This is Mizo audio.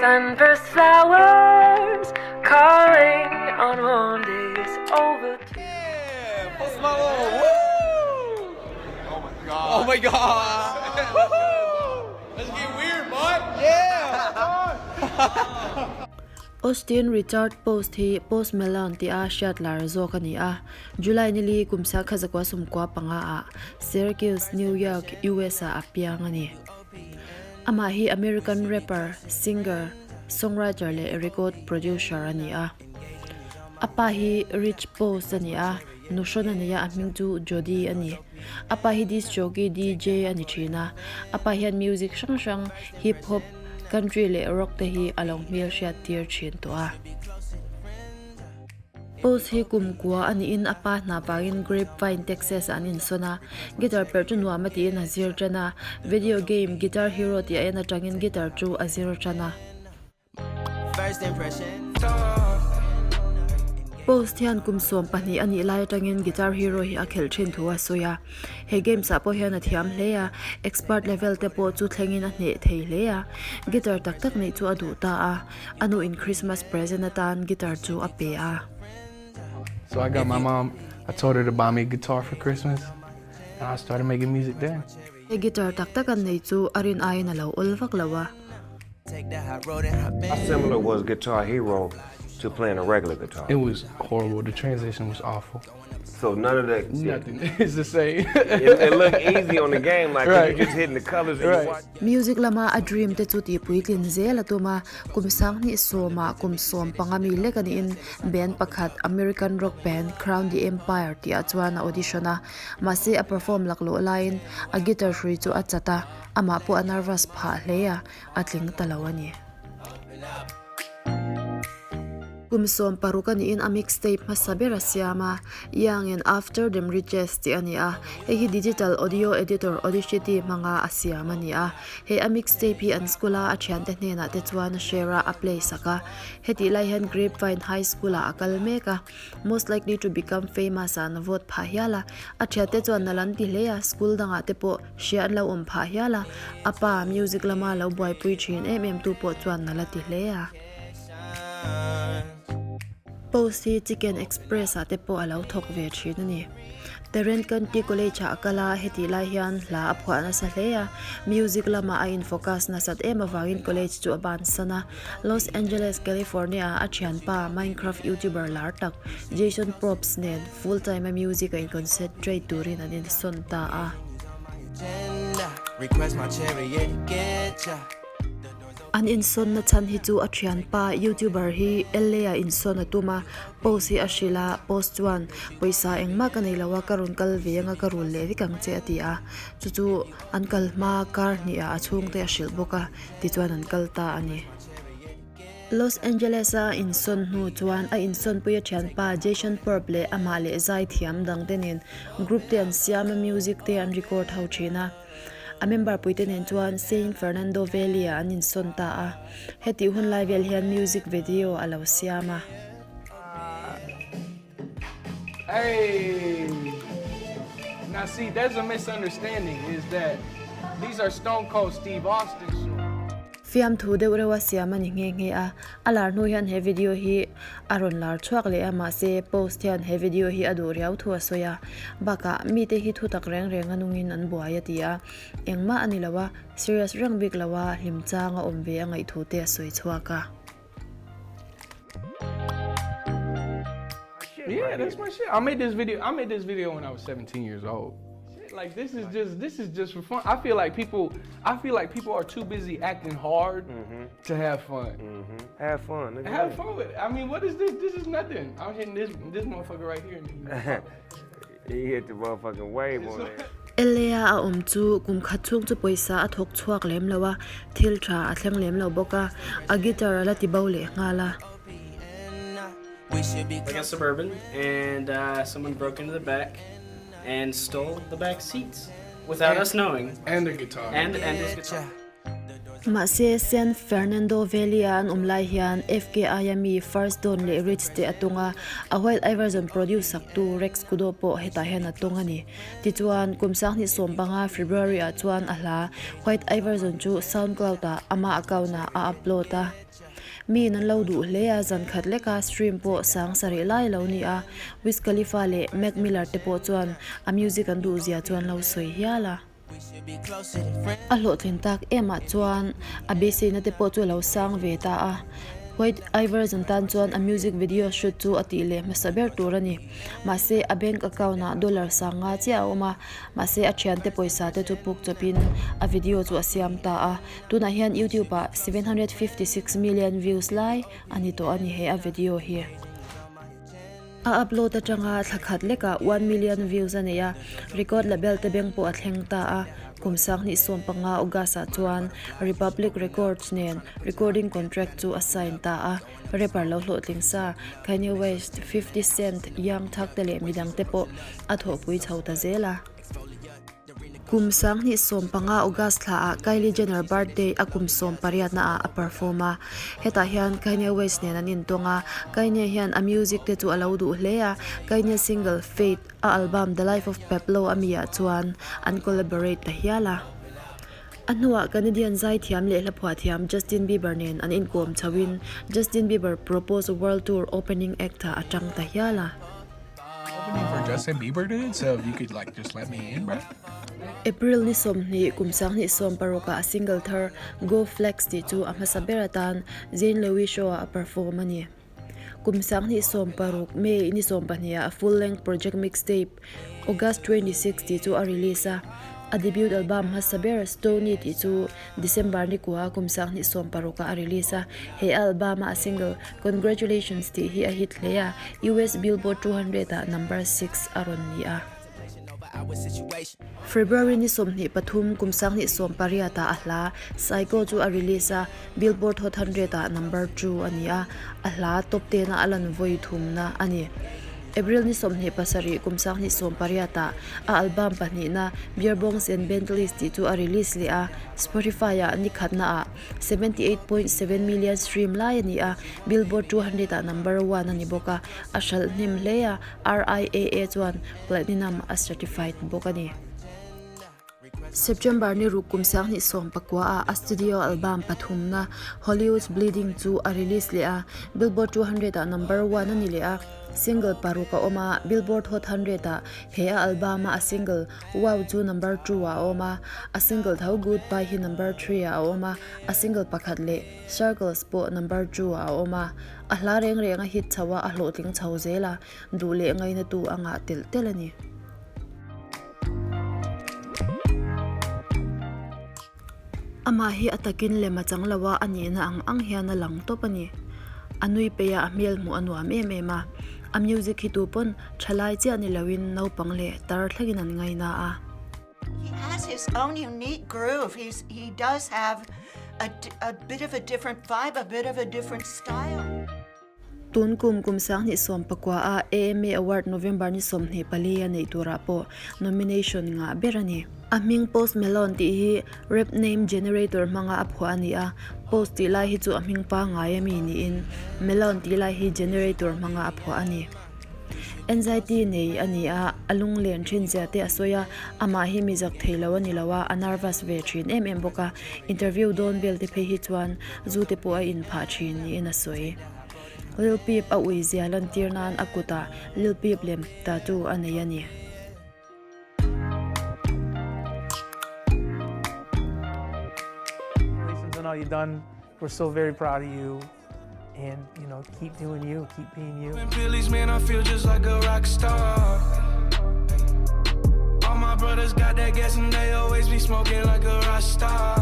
Sunburst flowers calling on warm days overdue. Yeah, Post Malone. Woo! Oh my god. Oh my god. Let's get weird, bud. Yeah. Austin Richard Post hi Post Malone tia hriat lar zawk a ni a, July nili kum sakha zakua 15 ah Syracuse, New York, US ah a piang a ni. Amah hi American rapper, singer, songwriter leh record producer a ni a. A pa hi Rich Post a ni a, nuhrawn a nei a, a hming chu Jody a ni. A pa hi disc jockey, DJ, a ni thin a. A pa hian music hrang hrang, hip hop, country leh rock te hi a lo hmelhriat tir thin tawh a. Post hi kum kua a niin a pa hna vangin Grapevine, Texas ah an insawn a. Guitar perh chu nuam a tiin a zir tan a, video game Guitar Hero tih a en atangin guitar chu a zir tan a. Post hian kum 12 a nih lai atangin Guitar Hero hi a khelh thin thu a sawi a. He games ah pawh hian a thiam hle a, expert level te pawh chu thlengin a hneh thei hle a. Guitar tak tak neih chu a duh ta a. A nu in Christmas present atan guitar chu a pe a. So I got my mom, I told her to buy me a guitar for Christmas and I started making music there. He guitar tak tak an nei chu a rin aiin a lo awl vak lo a. How similar was Guitar Hero to playing a regular guitar? It was horrible. The transition was awful. So none of that. Nothing. It's the same. It, it looked easy on the game, like right. you just hitting the colors and right. you watch. Music lama a dream te chu tihpuitlin zel a tum a, kum 2010 ah kum 15 mi lek a niin band pakhat American rock band Crown the Empire tih ah chuan a audition a, mahse a perform laklawh laiin a guitar hrui chu a chat a, amah pawh a nervous phah hle a, a tling ta lo a ni. Kum 16 a niin a mixtape hmasa ber a siam a, Young and After Them Riches tih a ni a, hei hi digital audio editor Audacity hmanga a siam a ni a. He a mixtape hi an school a a thiante hnenah te chuan a share a, a play sak a. Hetih lai hian Grapevine High School ah a kal mek a, Most Likely to Become Famous ah an vote phah hial a. A thiante chuan nal an ti hle a, school dangah te pawh hria an lo awm phah hial a, a pa music lama lo buaipui thin em em tu pawh chuan nal a ti hle a. Post hi Chicken Express ah te pawh a lo thawk ve thin a ni. Tarrant County College ah a kal a, hetih lai hian hla a phuah nasa hle a, music lamah a in focus nasat em avangin college chu a bansan a. Los Angeles, California ah a thianpa Minecraft YouTuber lar tak Jason Probst nen full time a music a in concentrate turin an insawn ta a. An insawnna chhan hi chu a thianpa youtuber hi LA ah insawn a tum a, post hi a hrilh a, post chuan pawisa engmah ka nei lo a ka rawn kal ve anga ka rul leh vek ang che a ti a, chu chu an kal hma kar hnih ah a chhungte a hrilh bawk a tichuan an kal ta a ni. Los Angeles a insawn hnu chuan a insawnpui a thianpa Jason Purp leh amah leh zaithiam dangte nen group te an siam a music te an record ho thin a. A member puite nen chuan Saint Fernando Valley ah an insawn ta a, hetih hun lai vel hian music video a lo siam a. Hey! Now see, there's a misunderstanding is that these are Stone Cold Steve Austin shorts. Fiamthu deuh reuh a siam a ni nghe nghe a, a lar hnu hian he video hi a rawn lar chhuak leh a mahse post hian he video hi a duh riau thu a sawi a, bakah mite hi thu tak reng reng a nungin an buai a ti a, engmah a ni lo a, serious reng bik lo a, hlim chang a awm ve a ngaih thu te a sawi chhuak a. Yeah, that's my shit. I made this video. I made this video when I was 17 years old. Like this is just this is just for fun. I feel like people I feel like people are too busy acting hard mm -hmm. to have fun. Mm -hmm. Have fun. Have fun with it. I mean, what is this? This is nothing. I'm hitting this this motherfucker right here. he hit the motherfucking wave on it. LA a awm chu kum khat chhung chu pawisa a thawk chhuak lem lo a, thil tha a thleng lem lo bawk a, a guitar a la ti bo leh nghal a. Like a Suburban and uh, someone broke into the back and stole the back seats without and, us knowing. And the guitar. And and his guitar. Mahse, San Fernando Valley-a an awm lai hian FKI-a mi First Don leh Rich te a tawng a, a White Iverson produce saktu Rex Kudo pawh hetah hian a tawng a ni. Tichuan, kum 2015 February-ah chuan a hla White Iverson chu SoundCloud-ah ama account-ah a upload a. Miin an lo duh hle a, zan khat leka stream pawh sang sarih lai a lo ni a, Wiz Khalifa leh Mac Miller te pawh chuan a music an duhzia chu an lo sawi hial a. A hlawhtlin tak emah chuan a beiseina te pawh chu a lo sang ve ta a, White Iverson tan chuan a music video shoot chu a tih leh hmasa ber tur a ni. Mahse, a bank account ah dollar sang nga chiah a awm a, mahse a thiante pawisa te chu puk chawpin a video chu a siam ta a. Tunah hian YouTube ah 756 million views lai a ni tawh a ni he a video hi. A upload atanga thla khat lekah 1 million views a nei a, record label te beng pawh a thleng ta a. Kum 2015 August ah chuan Republic Records nen recording contract chu a sign ta a. Rapper lo hlawhtling sa Kanye West, 50 Cent, Young Thug te leh midang te pawh a thawhpui chho ta zel a. Kum 2015 August thla ah Kylie Jenner birthday a kum 18 na ah a perform a. Hetah hian Kanye West nen an intawng a, Kanye hian a music te chu a lo duh hle a, Kanye single Fate a album The Life of Pablo a mi ah chuan an collaborate ta hial a. A hnuah Canadian zaithiam leh hlaphuah thiam Justin Bieber nen an inkawm chho in Justin Bieber Propose World Tour opening act ah a tang ta hial a. Opening for Justin Bieber, dude. So if you could like just let me in, bro. April ni 20 kum 2016 ah a single thar Go Flex tih chu a hmasa ber atan Zane Lowe show ah a perform a ni. Kum 2016 May ni 12 ah a full length project mixtape August 26 tih chu a release a. A debut album hmasa ber Stoney tih chu December ni kua kum 2016 ah a release a. He album a a single Congratulations tih hi a hit hle a, US Billboard 200 ah number 6 a rawn ni a. February ni 23 kum 2018 ah a hla Psycho chu a release a, Billboard Hot 100 ah number 2 a ni a, a hla top 10 a a lan vawi thumna a ni. April ni 27 kum 2018 ah a album pahnihna Beer Bongs and Bentleys tih chu a release leh a, Spotify ah ni khatna ah 78.7 million stream lai a ni a, Billboard 200 ah number 1 a ni bawk a, a hralh hnem hle a, RIAA chuan platinum a certified bawk a ni. September ni ruk kum 2019 ah a studio album pathumna Hollywood's Bleeding chu a release leh a, Billboard 200 ah number 1 a ni leh a, single paruk a awm a, Billboard Hot 100 ah he a album a a single Wow chu number 2 ah a awm a, a single tho Goodbye hi number 3 ah a awm a, a single pakhat leh Circles pawh number 2 ah a awm a. A hla reng reng a hit chho a, a hlawhtling chho zel a, duh leh ngaina tu a ngah telh telh a ni. Amah hi a takin lem a chang lo a, a nihna ang ang hian a lang tawp a ni. A nui peih a, a hmel hmuh a nuam em em a. A music hi tu pawn thalai chiah ni loin naupang leh tar thlengin an ngaina a. He has his own unique groove. He's, he does have a, a bit of a different vibe, a bit of a different style. Tun kum kum 2019 a AMA Award November ni 24 a neih turah pawh nomination ngah ber a ni. A hming Post Malone tih hi rap name generator hmanga a phuah a ni a, Post tih lai hi chu a hming pangngai ami niin Malone tih lai hi generator hmanga a phuah a ni. Anxiety nei a ni a, a lunglen thin zia te a sawi a, amah hi mi zak thei lo a ni lo a, a nervous ve thin em em bawk a, interview dawn vel te phei hi chuan zu te pawh a inphah thin niin a sawi. Lil Peep a ui zia lantir nan a kutah Lil Peep lem tattoo a nei a ni. Congratulations on all you've done. We're so very proud of you. And, keep doing you, keep being you. Phillies, man, I feel just like a rock star. All my brothers got that gas and they always be smoking like a rock star.